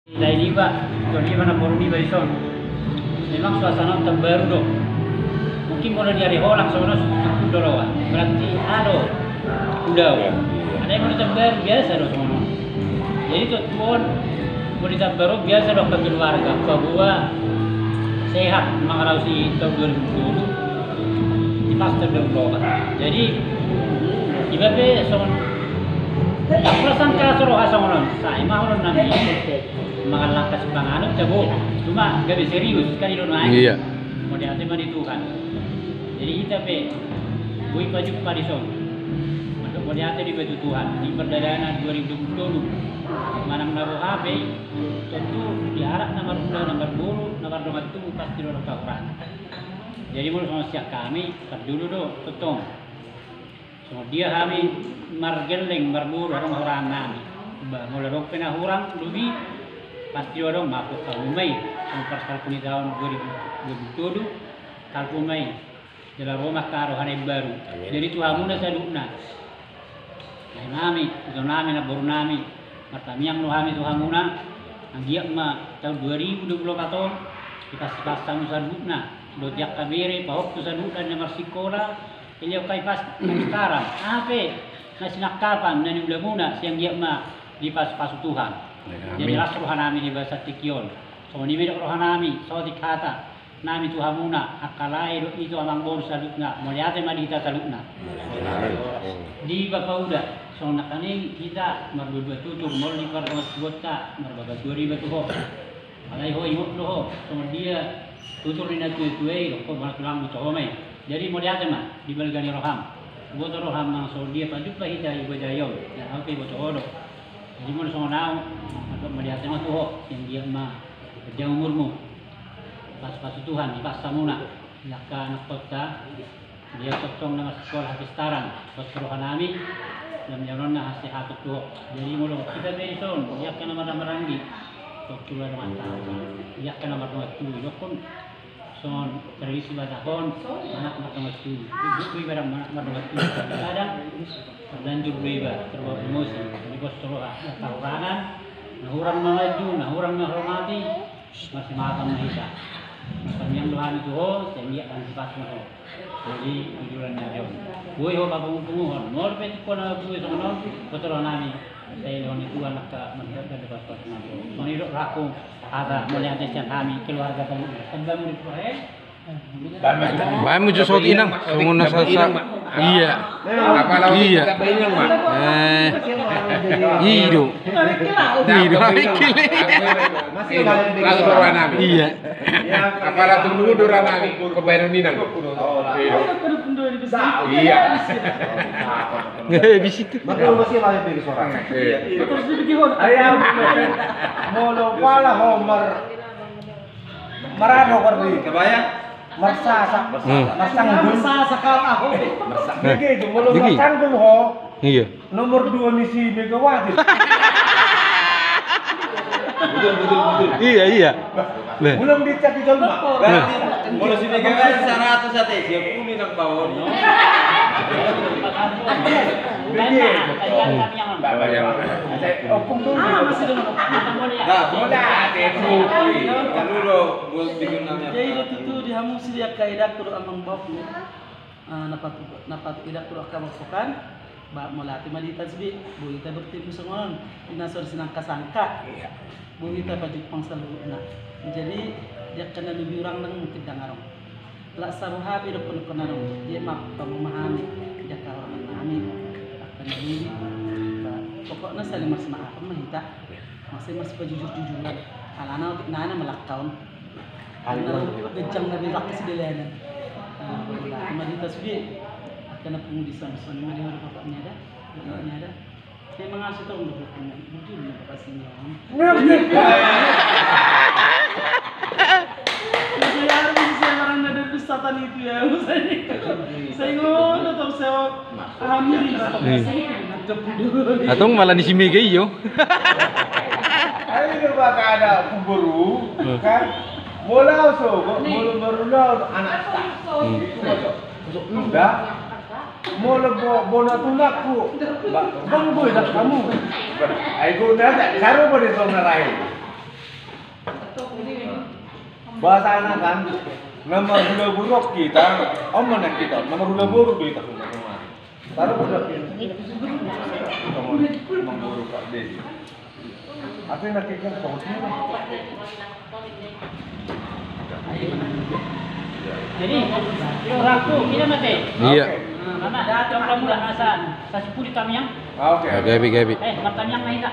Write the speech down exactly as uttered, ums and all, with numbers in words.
Lae niba, jolo iba na boru niba dison. Memang suasana on tambaru do. Mungkin molo di ari holang songon on, sungkun do roha. Berarti aha do ulaon. Iya, iya. Alai molo tambaru biasa do songon on. Jadi tontu on, molo tambaru biasa do angka keluarga, paboa sehat mangarausi taon dua ribu dua puluh. Di pas taon dua ribu dua puluh. Jadi iba pe songon, ndang prasangka so roha songon on. Sai ma holan nami mangalangka sipanganon, tabo. Cuma gabe serius, kan i do nuaeng. Iya. Mauliate ma di Tuhan. Jadi hita pe boi pajumpa dison. Mandok mauliate do iba tu Tuhan di pardalanan dua ribu dua puluh tolu. Manang na boha pe, tontu diarak na marula, na marboru, na mardongan tubu, pasti do adong hahurangan. Jadi molo songon sian hami, pardulu do tongtong. Songon dia hami margelleng, marboru, adong hahurangan nami. Ba molo adong pe na hurang lobi, pasti do adong, maaf do hamu ma i. Songon parsalpu ni taon dua ribu dua puluh tolu, salpu ma i. Jala ro ma angka roha na imbaru. Amin. Jadi tu hamuna saluhutna, nai nami, ito nami, namboru nami, martamiang do hami tu hamuna. Anggiat ma taon dua ribu dua puluh opat on, dipas-pas hamu saluhutna, dohot di angka bere, pahompu saluhutna na marsikola, dilehon hahipas-, hahipasaran, aha pe na sinangkapan na niulamuna, sai anggiat ma dipasu-pasu Tuhan. Amin. Jadi las roha nami di bagasan tingki on. Songon i ma didok roha nami, saotik hata nami tu hamuna, angka lae dohot ito, amangboru saluhutna, mauliate ma di hita saluhutna. Amin. Di bapauda, songon nangkaning hita mardua-dua tutur, molo di pardongan tubuanta, marbagas dua ribu tu ho. Alai ho ingot do ho, songon dia tutur ni natuatua i, dokkon ma na tulang, boto ho ma i. Jadi mauliate ma di balga ni roham. Boto roham nang songon dia pajumpa hita di bajai on. Ya, au pe boto ho do. Jadi molo songon au, mauliate ma tu ho, sai anggiat ma panjang umurmu. Pasu-pasu Tuhan, dipas hamuna. Di angka anakkonta, dia tongtong na marsikola hahipasaran, pos roha nami, lam janon na hasehaton tu ho. Jadi molo hita pe dison, di angka na marhahamaranggi, tongtong na mata, di angka na mardongan tubu, dokkon songon tradisi Batak on, anak mardongan tubu. Ibu iba dang anak mardongan tubu. Kadang terlanjur do iba, terbawa emosi, jadi pos roha, hahurangan, na hurang manganju, na hurang manghormati, marsimahapan ma hita. Martamiang do hami tu ho, sai anggiat dipasu ma ho. Jadi tujuan na jom. Boi ho papungu-punguhon. Molo pe tingki ho na boi songon on, boto roha nami. Sai dilehon ni Tuhan angka mandat dan dipas-pas ma ho. Songon i didok rohangku, hata mauliate sian hami keluarga tolu. Tanda muli puhe. Baen ma jo saotik, Inang. Songon na sa, sa. Iya. Iya. Eh. I do. I do. Iya. Apala tunggu do roha nami, kebaenon Inang. Iya. Eh, di situ. Maka masih lahir dari seorang. Iya. Terus dibikin. Ayo. Molo pala homer. Marado kardi. Kebayang? Marsasa. Hmm. Marsanggul. Marsasa kalau aku. Marsanggul. Digi itu, molo Digi. Marsanggul ho. Iya. Nomor dua ni si Megawati. Betul, betul, betul. Iya, iya. Nah. Belum dicek di jolma. Berarti, molo si Megawati saratus ate, siap puli nang bawon. Digi. Hmm. Bapak yang. Opung dulu. Ah, masih dulu. Nah, mula, ate, puli. Dulu. Jadi do tutu di hamu si dia kaedak tu amang bok. Ah, na patu, na patu idak tu angka bangsokan. Ba mauliate ma di hita sude, boi hita bertemu songon on. Di na so sinangka-sangka. Iya. Boi hita pajumpang saluhutna. Jadi di angka na lobi hurang nang mungkin dang adong. Lak saruhut be dokkon-dokkon adong. Dia ma pamomahami. Di angka hormat nami. Angka na lobi. Ba pokokna saling marsimahapan ma hita. Masih, masih pajujur-jujuran. Alana otik nana malangka on. Alana ganjang na berak si dalanan. Nah, mauliate ma di hita sude. Angka na pungu di son, songon i ma di hamu bapak ni ada. Bapak ni ada. Memang harus tahu untuk bertemu. Bujur ma bapak sini. Jadi harus bisa maranda dari satan itu ya. Saya ngono tau saya. Atong malah ni si Mega iyo. Ayo coba kada kuburu kan. Molo so, molo marulaon anak ta. Itu molo. Sudah. Molo bo, bona tunakku. Bang boy dak kamu. Ayo guna tak karu pada zona lain. Bahasana kan, na marhula boru hita, on ma na hita, na marhula boru do hita. Taruh udah. Mangboru Pak Dedi. Apa yang nanti kan kau sini? Jadi, orangku, kita mate. Iya. Oke. Mana? Coba mula masa, saya sepuluh tamiang. Ah, oke. Oke, gabe, gabe. Eh, martamiang na hita.